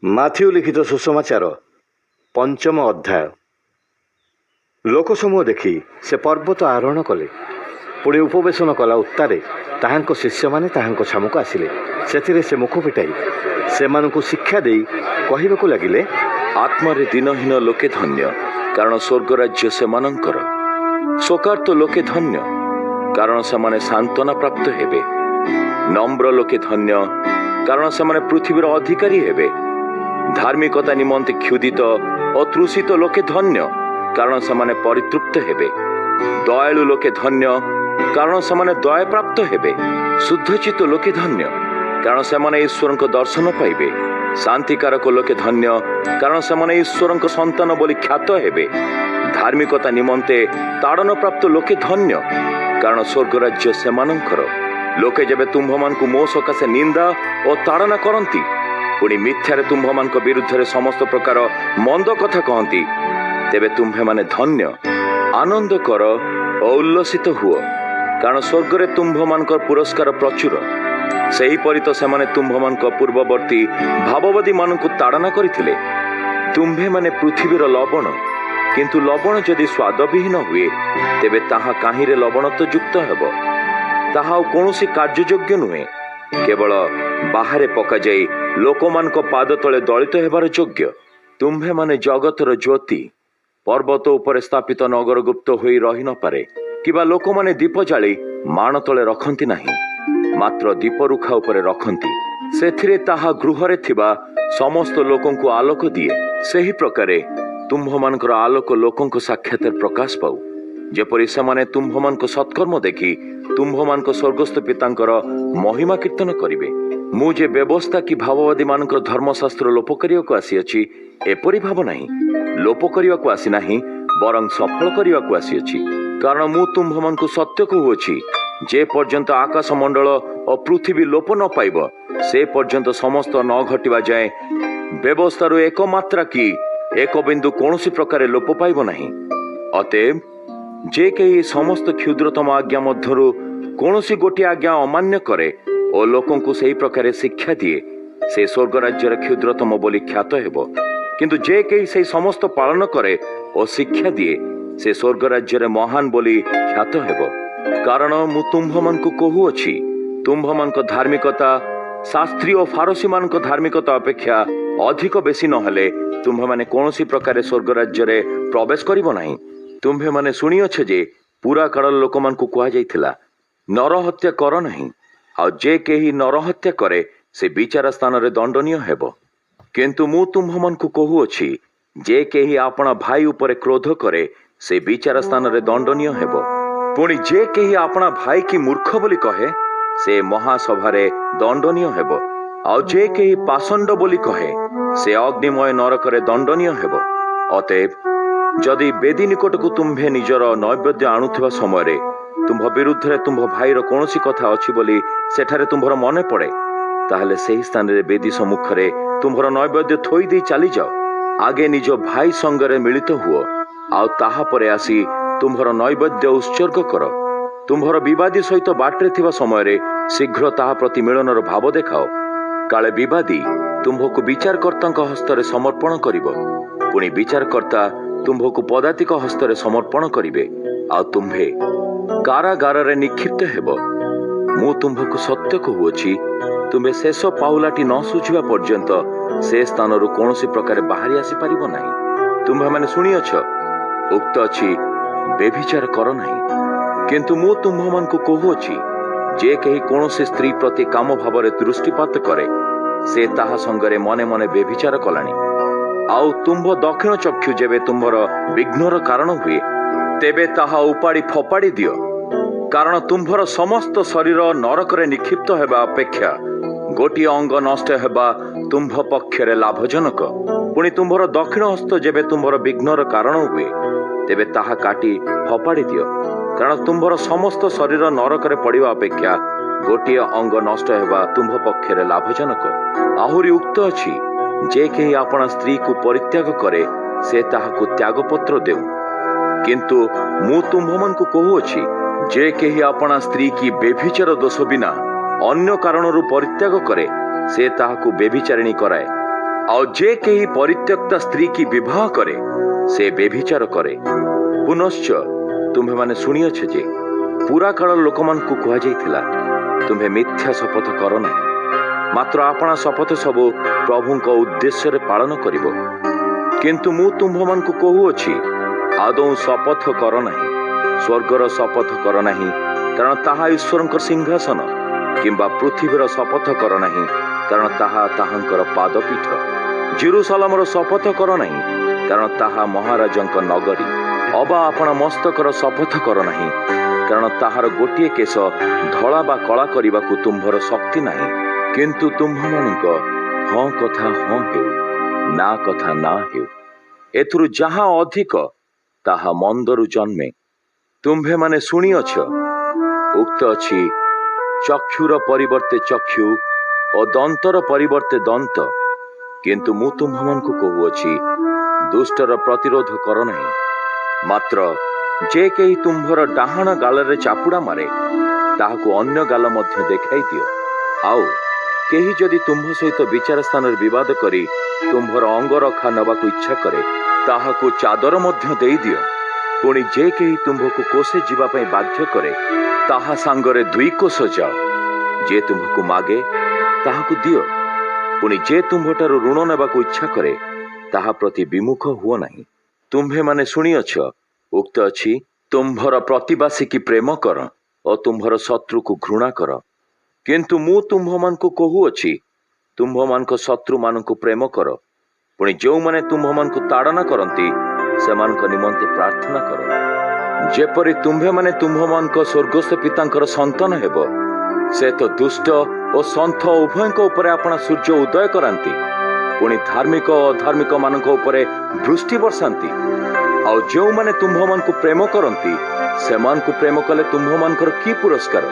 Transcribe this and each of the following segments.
Matthew ଲିଖିତ ସୁସମାଚାର ପଞ୍ଚମ ଅଧ୍ୟାୟ। ଲୋକସମୂହ ଦେଖି ସେ ପର୍ବତ ଆରୋହଣ କଲେ। ପୁଣି ଉପବେଶନ କଲା ଉତ୍ତାରେ ତାହାଙ୍କ ଶିଷ୍ୟମାନେ ତାହାଙ୍କ ଛାମୁକୁ ଆସିଲେ। ସେଥିରେ ସେ ମୁଖ ଫିଟାଇ ସେମାନଙ୍କୁ ଶିକ୍ଷା ଦେଇ କହିବାକୁ ଲାଗିଲେ, ଆତ୍ମାରେ ଦୀନହୀନ ଲୋକେ ଧନ୍ୟ, କାରଣ ସ୍ୱର୍ଗରାଜ୍ୟ ସେମାନଙ୍କର। ଶୋକାର୍ତ୍ତ ଲୋକେ ଧନ୍ୟ, କାରଣ ସେମାନେ ସାନ୍ତ୍ୱନା ପ୍ରାପ୍ତ ହେବେ। ନମ୍ର ଲୋକେ ଧନ୍ୟ, କାରଣ ସେମାନେ ପୃଥିବୀର ଅଧିକାରୀ ହେବେ। ଧାର୍ମିକତା ନିମନ୍ତେ କ୍ଷୁଧିତ ଓ ତୃଷିତ ଲୋକେ ଧନ୍ୟ, କାରଣ ସେମାନେ ପରିତୃପ୍ତ ହେବେ। ଦୟାଳୁ ଲୋକେ ଧନ୍ୟ, କାରଣ ସେମାନେ ଦୟାପ୍ରାପ୍ତ ହେବେ। ଶୁଦ୍ଧଚିତ୍ତ ଲୋକେ ଧନ୍ୟ, କାରଣ ସେମାନେ ଈଶ୍ୱରଙ୍କ ଦର୍ଶନ ପାଇବେ। ଶାନ୍ତିକାରକ ଲୋକେ ଧନ୍ୟ, କାରଣ ସେମାନେ ଈଶ୍ୱରଙ୍କ ସନ୍ତାନ ବୋଲି ଖ୍ୟାତ ହେବେ। ଧାର୍ମିକତା ନିମନ୍ତେ ତାଡ଼ନପ୍ରାପ୍ତ ଲୋକେ ଧନ୍ୟ, କାରଣ ସ୍ୱର୍ଗରାଜ୍ୟ ସେମାନଙ୍କର। ଲୋକେ ଯେବେ ତୁମ୍ଭମାନଙ୍କୁ ମୋ ସକାଶେ ନିନ୍ଦା ଓ ତାଡ଼ନା କରନ୍ତି, ପୁଣି ମିଥ୍ୟାରେ ତୁମ୍ଭମାନଙ୍କ ବିରୁଦ୍ଧରେ ସମସ୍ତ ପ୍ରକାର ମନ୍ଦ କଥା କହନ୍ତି, ତେବେ ତୁମ୍ଭେମାନେ ଧନ୍ୟ। ଆନନ୍ଦ କର ଓ ଉଲ୍ଲସିତ ହୁଅ, କାରଣ ସ୍ୱର୍ଗରେ ତୁମ୍ଭମାନଙ୍କର ପୁରସ୍କାର ପ୍ରଚୁର। ସେହିପରି ତ ସେମାନେ ତୁମ୍ଭମାନଙ୍କ ପୂର୍ବବର୍ତ୍ତୀ ଭାବବାଦୀମାନଙ୍କୁ ତାଡ଼ନା କରିଥିଲେ। ତୁମ୍ଭେମାନେ ପୃଥିବୀର ଲବଣ, କିନ୍ତୁ ଲବଣ ଯଦି ସ୍ୱାଦବିହୀନ ହୁଏ, ତେବେ ତାହା କାହିଁରେ ଲବଣତ୍ୱ ଯୁକ୍ତ ହେବ? ତାହା ଆଉ କୌଣସି କାର୍ଯ୍ୟଯୋଗ୍ୟ ନୁହେଁ, କେବଳ ବାହାରେ ପକାଯାଇ ଲୋକମାନଙ୍କ ପାଦ ତଳେ ଦଳିତ ହେବାର ଯୋଗ୍ୟ। ତୁମ୍ଭେମାନେ ଜଗତର ଜ୍ୟୋତି। ପର୍ବତ ଉପରେ ସ୍ଥାପିତ ନଗର ଗୁପ୍ତ ହୋଇ ରହି ନପାରେ। କିମ୍ବା ଲୋକମାନେ ଦୀପ ଜାଳି ମାଣ ତଳେ ରଖନ୍ତି ନାହିଁ, ମାତ୍ର ଦୀପ ରୁଖା ଉପରେ ରଖନ୍ତି। ସେଥିରେ ତାହା ଗୃହରେ ଥିବା ସମସ୍ତ ଲୋକଙ୍କୁ ଆଲୋକ ଦିଏ। ସେହି ପ୍ରକାରେ ତୁମ୍ଭମାନଙ୍କର ଆଲୋକ ଲୋକଙ୍କ ସାକ୍ଷାତରେ ପ୍ରକାଶ ପାଉ, ଯେପରି ସେମାନେ ତୁମ୍ଭମାନଙ୍କ ସତ୍କର୍ମ ଦେଖି ତୁମ୍ଭମାନଙ୍କ ସ୍ୱର୍ଗସ୍ଥ ପିତାଙ୍କର ମହିମା କୀର୍ତ୍ତନ କରିବେ। ମୁଁ ଯେ ବ୍ୟବସ୍ଥା କି ଭାବବାଦୀମାନଙ୍କର ଧର୍ମଶାସ୍ତ୍ର ଲୋପ କରିବାକୁ ଆସିଅଛି, ଏପରି ଭାବ ନାହିଁ। ଲୋପ କରିବାକୁ ଆସିନାହିଁ, ବରଂ ସଫଳ କରିବାକୁ ଆସିଅଛି। କାରଣ ମୁଁ ତୁମ୍ଭମାନଙ୍କୁ ସତ୍ୟ କହୁଅଛି, ଯେ ପର୍ଯ୍ୟନ୍ତ ଆକାଶମଣ୍ଡଳ ଓ ପୃଥିବୀ ଲୋପ ନ ପାଇବ, ସେ ପର୍ଯ୍ୟନ୍ତ ସମସ୍ତ ନ ଘଟିବା ଯାଏଁ ବ୍ୟବସ୍ଥାରୁ ଏକ ମାତ୍ରା କି ଏକ ବିନ୍ଦୁ କୌଣସି ପ୍ରକାରେ ଲୋପ ପାଇବ ନାହିଁ। ଅତଏବ ଯେ କେହି ସମସ୍ତ କ୍ଷୁଦ୍ରତମ ଆଜ୍ଞା ମଧ୍ୟରୁ କୌଣସି ଗୋଟିଏ ଆଜ୍ଞା ଅମାନ୍ୟ କରେ ଓ ଲୋକଙ୍କୁ ସେହି ପ୍ରକାରେ ଶିକ୍ଷା ଦିଏ, ସେ ସ୍ୱର୍ଗ ରାଜ୍ୟର କ୍ଷୁଦ୍ରତମ ବୋଲି ଖ୍ୟାତ ହେବ। କିନ୍ତୁ ଯେ କେହି ସେହି ସମସ୍ତ ପାଳନ କରେ ଓ ଶିକ୍ଷା ଦିଏ, ସେ ସ୍ୱର୍ଗ ରାଜ୍ୟରେ ମହାନ ବୋଲି ଖ୍ୟାତ ହେବ। କାରଣ ମୁଁ ତୁମ୍ଭମାନଙ୍କୁ କହୁଅଛି, ତୁମ୍ଭମାନଙ୍କ ଧାର୍ମିକତା ଶାସ୍ତ୍ରୀ ଓ ଫାରସୀମାନଙ୍କ ଧାର୍ମିକତା ଅପେକ୍ଷା ଅଧିକ ବେଶୀ ନହେଲେ ତୁମ୍ଭେମାନେ କୌଣସି ପ୍ରକାରେ ସ୍ୱର୍ଗ ରାଜ୍ୟରେ ପ୍ରବେଶ କରିବ ନାହିଁ। ତୁମ୍ଭେମାନେ ଶୁଣିଅଛ ଯେ ପୁରା କାଳର ଲୋକମାନଙ୍କୁ କୁହାଯାଇଥିଲା, ନରହତ୍ୟା କର ନାହିଁ, ଆଉ ଯେ କେହି ନରହତ୍ୟା କରେ ସେ ବିଚାର ସ୍ଥାନରେ ଦଣ୍ଡନୀୟ ହେବ। କିନ୍ତୁ ମୁଁ ତୁମ୍ଭମାନଙ୍କୁ କହୁଅଛି, ଯେ କେହି ଆପଣା ଭାଇ ଉପରେ କ୍ରୋଧ କରେ ସେ ବିଚାର ସ୍ଥାନରେ ଦଣ୍ଡନୀୟ ହେବ। ପୁଣି ଯେ କେହି ଆପଣା ଭାଇ କି ମୂର୍ଖ ବୋଲି କହେ, ସେ ମହାସଭାରେ ଦଣ୍ଡନୀୟ ହେବ। ଆଉ ଯେ କେହି ପାଷଣ୍ଡ ବୋଲି କହେ, ସେ ଅଗ୍ନିମୟ ନରକରେ ଦଣ୍ଡନୀୟ ହେବ। ଅତଏବ ଯଦି ବେଦୀ ନିକଟକୁ ତୁମ୍ଭେ ନିଜର ନୈବେଦ୍ୟ ଆଣୁଥିବା ସମୟରେ ତୁମ୍ଭ ବିରୁଦ୍ଧରେ ତୁମ୍ଭ ଭାଇର କୌଣସି କଥା ଅଛି ବୋଲି ସେଠାରେ ତୁମ୍ଭର ମନେ ପଡ଼େ, ତାହେଲେ ସେହି ସ୍ଥାନରେ ବେଦୀ ସମ୍ମୁଖରେ ତୁମ୍ଭର ନୈବେଦ୍ୟ ଥୋଇ ଦେଇ ଚାଲିଯାଅ। ଆଗେ ନିଜ ଭାଇ ସଙ୍ଗରେ ମିଳିତ ହୁଅ, ଆଉ ତାହାପରେ ଆସି ତୁମ୍ଭର ନୈବେଦ୍ୟ ଉତ୍ସର୍ଗ କର। ତୁମ୍ଭର ବିବାଦୀ ସହିତ ବାଟରେ ଥିବା ସମୟରେ ଶୀଘ୍ର ତାହା ପ୍ରତି ମିଳନର ଭାବ ଦେଖାଅ, କାଳେ ବିବାଦୀ ତୁମ୍ଭକୁ ବିଚାରକର୍ତ୍ତାଙ୍କ ହସ୍ତରେ ସମର୍ପଣ କରିବ, ପୁଣି ବିଚାରକର୍ତ୍ତା ତୁମ୍ଭକୁ ପଦାତିକ ହସ୍ତରେ ସମର୍ପଣ କରିବେ, ଆଉ ତୁମ୍ଭେ କାରାଗାରରେ ନିକ୍ଷିପ୍ତ ହେବ। ମୁଁ ତୁମ୍ଭକୁ ସତ୍ୟ କହୁଅଛି, ତୁମ୍ଭେ ଶେଷ ପାଉଲାଟି ନ ଶୁଝିବା ପର୍ଯ୍ୟନ୍ତ ସେ ସ୍ଥାନରୁ କୌଣସି ପ୍ରକାରେ ବାହାରି ଆସିପାରିବ ନାହିଁ। ତୁମ୍ଭେମାନେ ଶୁଣିଅଛ, ଉକ୍ତ ଅଛି, ବ୍ୟଭିଚାର କର ନାହିଁ। କିନ୍ତୁ ମୁଁ ତୁମ୍ଭମାନଙ୍କୁ କହୁଅଛି, ଯେ କେହି କୌଣସି ସ୍ତ୍ରୀ ପ୍ରତି କାମ ଭାବରେ ଦୃଷ୍ଟିପାତ କରେ, ସେ ତାହା ସଙ୍ଗରେ ମନେ ମନେ ବ୍ୟଭିଚାର କଲାଣି। ଆଉ ତୁମ୍ଭ ଦକ୍ଷିଣ ଚକ୍ଷୁ ଯେବେ ତୁମ୍ଭର ବିଘ୍ନର କାରଣ ହୁଏ, ତେବେ ତାହା ଉପାଡ଼ି ଫୋପାଡ଼ି ଦିଅ। କାରଣ ତୁମ୍ଭର ସମସ୍ତ ଶରୀର ନରକରେ ନିକ୍ଷିପ୍ତ ହେବା ଅପେକ୍ଷା ଗୋଟିଏ ଅଙ୍ଗ ନଷ୍ଟ ହେବା ତୁମ୍ଭ ପକ୍ଷରେ ଲାଭଜନକ। ପୁଣି ତୁମ୍ଭର ଦକ୍ଷିଣ ହସ୍ତ ଯେବେ ତୁମ୍ଭର ବିଘ୍ନର କାରଣ ହୁଏ, ତେବେ ତାହା କାଟି ଫୋପାଡ଼ି ଦିଅ। କାରଣ ତୁମ୍ଭର ସମସ୍ତ ଶରୀର ନରକରେ ପଡ଼ିବା ଅପେକ୍ଷା ଗୋଟିଏ ଅଙ୍ଗ ନଷ୍ଟ ହେବା ତୁମ୍ଭ ପକ୍ଷରେ ଲାଭଜନକ। ଆହୁରି ଉକ୍ତ ଅଛି, ଯେ କେହି ଆପଣା ସ୍ତ୍ରୀକୁ ପରିତ୍ୟାଗ କରେ, ସେ ତାହାକୁ ତ୍ୟାଗପତ୍ର ଦେଉ। କିନ୍ତୁ ମୁଁ ତୁମ୍ଭମାନଙ୍କୁ କହୁଅଛି, ଯେ କେହି ଆପଣା ସ୍ତ୍ରୀ କି ବ୍ୟଭିଚାର ଦୋଷ ବିନା ଅନ୍ୟ କାରଣରୁ ପରିତ୍ୟାଗ କରେ, ସେ ତାହାକୁ ବ୍ୟଭିଚାରିଣୀ କରାଏ। ଆଉ ଯେ କେହି ପରିତ୍ୟକ୍ତା ସ୍ତ୍ରୀ କି ବିବାହ କରେ, ସେ ବ୍ୟଭିଚାର କରେ। ପୁନଶ୍ଚ ତୁମ୍ଭେମାନେ ଶୁଣିଅଛ ଯେ ପୁରାକାଳ ଲୋକମାନଙ୍କୁ କୁହାଯାଇଥିଲା, ତୁମ୍ଭେ ମିଥ୍ୟା ଶପଥ କର ନାହିଁ, ମାତ୍ର ଆପଣା ଶପଥ ସବୁ ପ୍ରଭୁଙ୍କ ଉଦ୍ଦେଶ୍ୟରେ ପାଳନ କରିବ। କିନ୍ତୁ ମୁଁ ତୁମ୍ଭମାନଙ୍କୁ କହୁଅଛି, ଆଦୌ ଶପଥ କର ନାହିଁ। ସ୍ୱର୍ଗର ଶପଥ କର ନାହିଁ, କାରଣ ତାହା ଈଶ୍ୱରଙ୍କ ସିଂହାସନ, କିମ୍ବା ପୃଥିବୀର ଶପଥ କର ନାହିଁ, କାରଣ ତାହା ତାହାଙ୍କର ପାଦପୀଠ। ଜେରୁସାଲମର ଶପଥ କର ନାହିଁ, କାରଣ ତାହା ମହାରାଜଙ୍କ ନଗରୀ। ଅବା ଆପଣା ମସ୍ତକର ଶପଥ କର ନାହିଁ, କାରଣ ତାହାର ଗୋଟିଏ କେଶ ଧଳା ବା କଳା କରିବାକୁ ତୁମ୍ଭର ଶକ୍ତି ନାହିଁ। କିନ୍ତୁ ତୁମ୍ଭମାନଙ୍କ ହଁ କଥା ହଁ ହେଉ, ନା କଥା ନା ହେଉ। ଏଥିରୁ ଯାହା ଅଧିକ ତାହା ମନ୍ଦରୁ ଜନ୍ମେ। ତୁମ୍ଭେମାନେ ଶୁଣିଅଛ, ଉକ୍ତ ଅଛି, ଚକ୍ଷୁର ପରିବର୍ତ୍ତେ ଚକ୍ଷୁ ଓ ଦନ୍ତର ପରିବର୍ତ୍ତେ ଦନ୍ତ। କିନ୍ତୁ ମୁଁ ତୁମ୍ଭମାନଙ୍କୁ କହୁଅଛି, ଦୁଷ୍ଟର ପ୍ରତିରୋଧ କର ନାହିଁ, ମାତ୍ର ଯେ କେହି ତୁମ୍ଭର ଡାହାଣ ଗାଲରେ ଚାପୁଡ଼ା ମାରେ, ତାହାକୁ ଅନ୍ୟ ଗାଲ ମଧ୍ୟ ଦେଖାଇ ଦିଅ। ଆଉ କେହି ଯଦି ତୁମ୍ଭ ସହିତ ବିଚାର ସ୍ଥାନରେ ବିବାଦ କରି ତୁମ୍ଭର ଅଙ୍ଗରଖା ନେବାକୁ ଇଚ୍ଛା କରେ, ତାହାକୁ ଚାଦର ମଧ୍ୟ ଦେଇଦିଅ। ପୁଣି ଯେ କେହି ତୁମ୍ଭକୁ କୋଷେ ଯିବା ପାଇଁ ବାଧ୍ୟ କରେ, ତାହା ସାଙ୍ଗରେ 2 କୋଷ ଯାଅ। ଯେ ତୁମ୍ଭକୁ ମାଗେ ତାହାକୁ ଦିଅ, ପୁଣି ଯେ ତୁମ୍ଭଠାରୁ ଋଣ ନେବାକୁ ଇଚ୍ଛା କରେ, ତାହା ପ୍ରତି ବିମୁଖ ହୁଅ ନାହିଁ। ତୁମ୍ଭେମାନେ ଶୁଣିଅଛ, ଉକ୍ତ ଅଛି, ତୁମ୍ଭର ପ୍ରତିବାସୀକି ପ୍ରେମ କର ଓ ତୁମ୍ଭର ଶତ୍ରୁକୁ ଘୃଣା କର। କିନ୍ତୁ ମୁଁ ତୁମ୍ଭମାନଙ୍କୁ କହୁଅଛି, ତୁମ୍ଭମାନଙ୍କ ଶତ୍ରୁମାନଙ୍କୁ ପ୍ରେମ କର, ପୁଣି ଯେଉଁମାନେ ତୁମ୍ଭମାନଙ୍କୁ ତାଡ଼ନା କରନ୍ତି, ସେମାନଙ୍କ ନିମନ୍ତେ ପ୍ରାର୍ଥନା କର। ଯେପରି ତୁମ୍ଭେମାନେ ତୁମ୍ଭମାନଙ୍କ ସ୍ୱର୍ଗସ୍ଥ ପିତାଙ୍କର ସନ୍ତାନ ହେବ। ସେ ତ ଦୁଷ୍ଟ ଓ ସନ୍ଥ ଉଭୟଙ୍କ ଉପରେ ଆପଣା ସୂର୍ଯ୍ୟ ଉଦୟ କରାନ୍ତି, ପୁଣି ଧାର୍ମିକ ଓ ଅଧାର୍ମିକମାନଙ୍କ ଉପରେ ବୃଷ୍ଟି ବର୍ଷାନ୍ତି। ଆଉ ଯେଉଁମାନେ ତୁମ୍ଭମାନଙ୍କୁ ପ୍ରେମ କରନ୍ତି, ସେମାନଙ୍କୁ ପ୍ରେମ କଲେ ତୁମ୍ଭମାନଙ୍କର କି ପୁରସ୍କାର?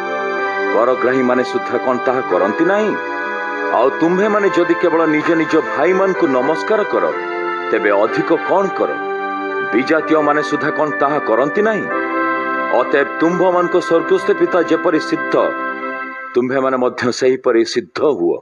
କରଗ୍ରାହୀମାନେ ସୁଦ୍ଧା କ'ଣ ତାହା କରନ୍ତି ନାହିଁ? ଆଉ ତୁମ୍ଭେମାନେ ଯଦି କେବଳ ନିଜ ନିଜ ଭାଇମାନଙ୍କୁ ନମସ୍କାର କର, ତେବେ ଅଧିକ କ'ଣ କର? ବିଜାତୀୟମାନେ ସୁଦ୍ଧା କ'ଣ ତାହା କରନ୍ତି ନାହିଁ? ଅତଏବ ତୁମ୍ଭମାନଙ୍କ ସ୍ୱର୍ଗସ୍ଥ ପିତା ଯେପରି ସିଦ୍ଧ, ତୁମ୍ଭେମାନେ ମଧ୍ୟ ସେହିପରି ସିଦ୍ଧ ହୁଅ।